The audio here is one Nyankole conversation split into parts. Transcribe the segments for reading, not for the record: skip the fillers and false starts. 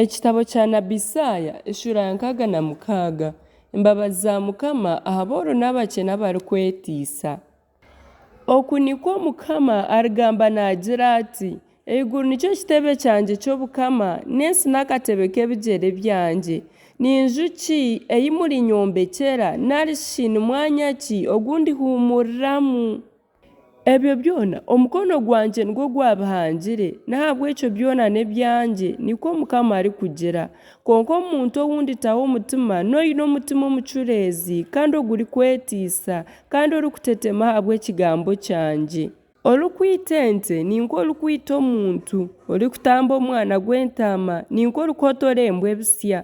Ekitabo kya nabi Isaaya eshuura ya 66. Embabazi za Mukama aha booro n'abakyene abarikweteisa. Oku nikwo Mukama arigamba naagira ati, Eiguru nikyo kitebe kyangye ky'obukama, n'ensi n'akatebe k'ebigyere byangye. Ni nju ki ei murinyombekyera, nari shi ni mwanya ki ogu ndihuumuriramu? Ebyo byona omukono gwangye nigwo gwabihangire, n'ahabw'ekyo byona n'ebyangye, nikwo Mukama arikugira. Kwonka omuntu ou nditaho omutima n'oine omutima omucureezi kandi ogurikweteisa, kandi orikutetema ahabw'ekigambo kyangye. Orikwita ente ni nk'orikwita omuntu, orikutamba omwana gw'entaama ni nk'orikuhotora embwa ebitsya.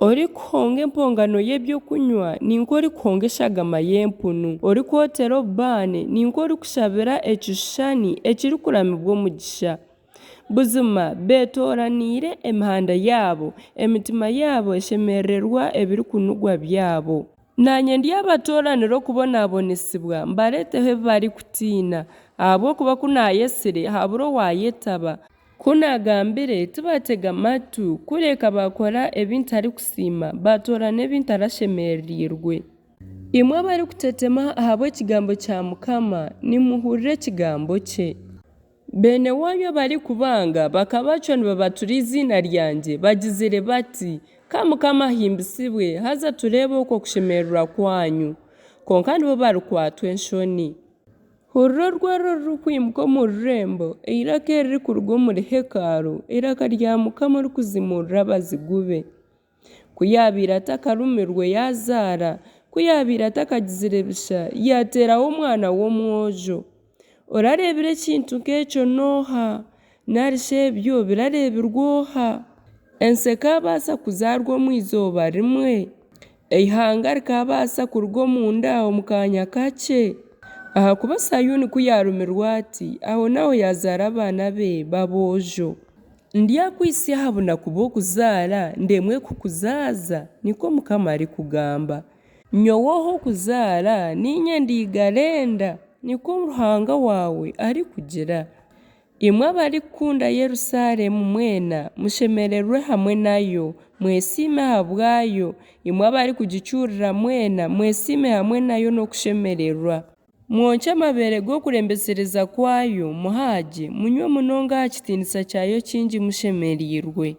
Orikuhonga empongano y'eby'okunywa ni nk'orikuhonga eshagama y'empunu. Orikwotera obubaane ni nk'orikushabira ekishushani ekirikuramibwa omugisha. Buzima beetooraniire emihanda yaabo, emitima yaabo eshemerererwa ebirikunugwa byabo. Naanye ndyabatooranira okubonabonesibwa, mbareeteho ebi barikutiina, ahabw'okuba ku naayetsire, habura owaayetaba. Ku naagambire, tibaatega matu, kureka baakora ebi ntarikusiima, baatoorana ebi ntarashemerereirwe. Imwe abarikutetema ahabw'ekigambo kya Mukama, nimuhurire ekigambo kye. Beene waanyu abarikubanga bakabacwa nibabatura eiziina ryangye, bagizire bati, Ka Mukama ahimbisibwe, haza tureebe okwo kushemererwa kwanyu! Kwonka nibo barikwatwa enshoni. Hurira orwari orurikwimuka omu rurembo, eiraka eririkuruga omuri hekalu, eiraka rya Mukama orikuzimuurira abazigu be. Ku yaabaire atakarumirwe yaazaara, ku yaabaire atakagizire bisha, yaateeraho omwana w'omwojo. Orareebire ekintu nk'ekyo n'oha? Nari shi ebyo birareebirwe oha? Ensi ekaabaasa kuzaarwa omu izooba rimwe? Eihanga rikaabaasa kuruga omu nda omu kaanya kakye? Ahakuba Sayuuni ku yaarumirwe ati, ahonaaho yaazaara abaana be b'aboojo. Ndyakwitsya aha bunaku bw'okuzaara, ndemwe kukuzaaza? Nikwo Mukama arikugamba. Nyowe oha okuzaara, niinye ndiigara enda? Nikwo Ruhanga waawe arikugira. Imwe abarikukunda Yerusaalemu mwena, mushemererwe hamwe nayo, mwesiime ahabwayo, imwe abarikugicurira mwena, mwesiime hamwe nayo n'okushemererwa. Mwonkye amabeere g'okurembesereza kwayo, muhaagye, munywe munonga aha kitiinisa kyayo kingi mushemereirwe.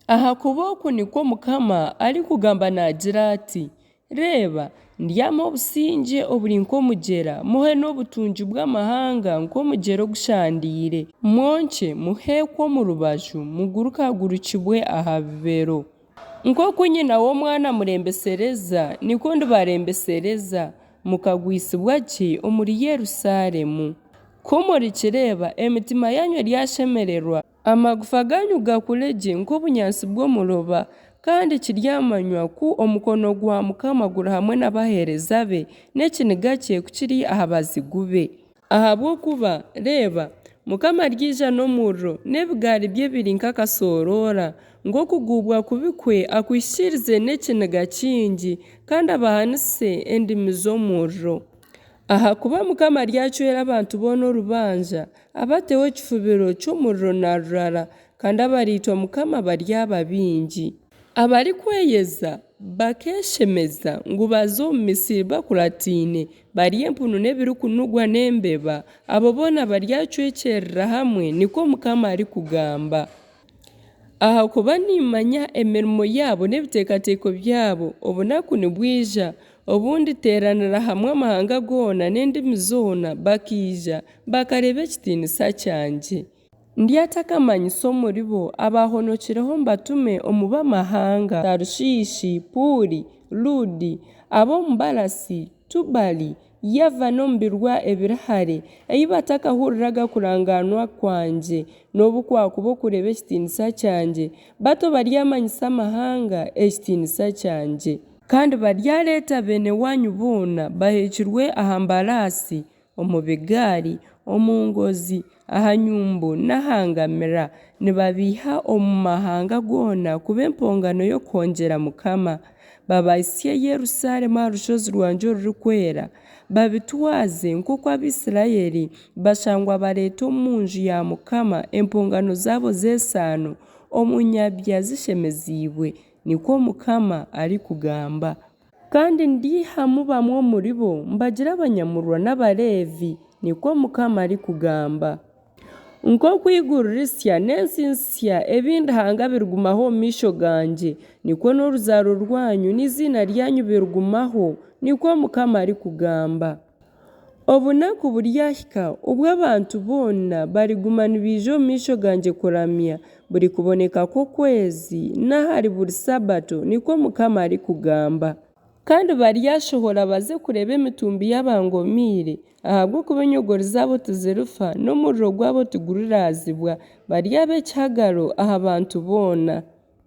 Ahakuba oku nikwo Mukama arikugamba naagira ati, Reeba, ndyamuha obusingye oburi nk'omugyera, mmuhe n'obutungi bw'amahanga nk'omugyera ogushandaire. Mwonkye, muheekwe omu rubaju, mugurukagurukibwe aha bibero. Nk'oku nyina w'omwana amurembesereza, nikwo ndibarembesereza, mukagwisibwa gye omuri Yerusaalemu. Ku murikireeba, emitima yaanyu eryashemererwa, Amagufa gaanyu gakure gye nk'obunyaatsi bw'omuroba, kandi kiryamanywa ku omukono gwa Mukama guri hamwe n'abaheereza be, n'ekiniga kye ku kiri aha bazigu be. Ahabw'okuba, reeba, Mukama aryaija n'omuriro, n'ebigaari bye biri nk'akasooroora, ngu okuguubwa kubi kwe akuhikiirize n'ekiniga kingi, kandi abahanise endimi z'omuriro. Ahakuba Mukama aryacwera abantu boona orubanja, Abateho ekifubiro ky'omuriro na rurara, kandi abariitwa Mukama baryaba baingi. Abarikweyeza bakeeshemeza ngu baze omu misiri bakurataine, barye empunu n'ebirikunugwa n'embeba, abo boona baryacwekyerera hamwe, nikwo Mukama arikugamba. Ahakuba nimmanya emirimo yaabo n'ebiteekateeko byabo, obunaku nibwija, obu nditeeranira hamwe amahanga goona n'endimi zoona, bakaija, bakareeba ekitiinisa kyangye. Ndyata akamanyiso omuribo, abaahonokireho mbatume omu b'amahanga, Tarushiishi, Puuli, Luudi, ab'omu Balasi, Tubali, Yava n'omu birwa ebiri hare, ei batakahuriraga kurangaanwa kwangye, n'obu kwakuba okureeba ekitiinisa kyangye, batyo baryamanyisa amahanga ekitiinisa kyangye. Kandi baryareeta beene waanyu boona baheekirwe aha mbaraasi, omu bigaari, omu ngozi, aha nyumbu n'aha ngamira, nibabaiha omu mahanga goona kuba empongano y'okuhongyera Mukama. Babahitsye Yerusalemu aha rushozi rwangye orurikwera, babitwaze nk'oku Abaisiraeli bashangwa bareeta omu nju ya Mukama empongano zaabo z'esaano. omu nyabya zishemeziibwe, nikwo Mukama arikugamba. Kandi ndyaihamu bamwe omuribo, mbagire abanyamurwa n'Abaleevi, nikwo Mukama arikugamba. Nk'oku eiguru risya n'ensi nsya ebi ndihanga birigumaho omu maisho gangye, nikwo n'oruzaaro rwanyu n'eiziina ryanyu birigumaho, nikwo Mukama arikugamba. Obunaku buryahika obu abantu boona bariguma nibaija omu maisho gangye kuramya, buri kuboneka kw'okwezi n'ahari buri Sabato, nikwo Mukama arikugamba. Kandi baryashohora baze kureeba emitumbi y'abangomeire, ahabw'okuba enyogori zaabo tizirifa, n'omuriro gwabo tiguriraazibwa. Baryaba ekihagaro aha bantu boona.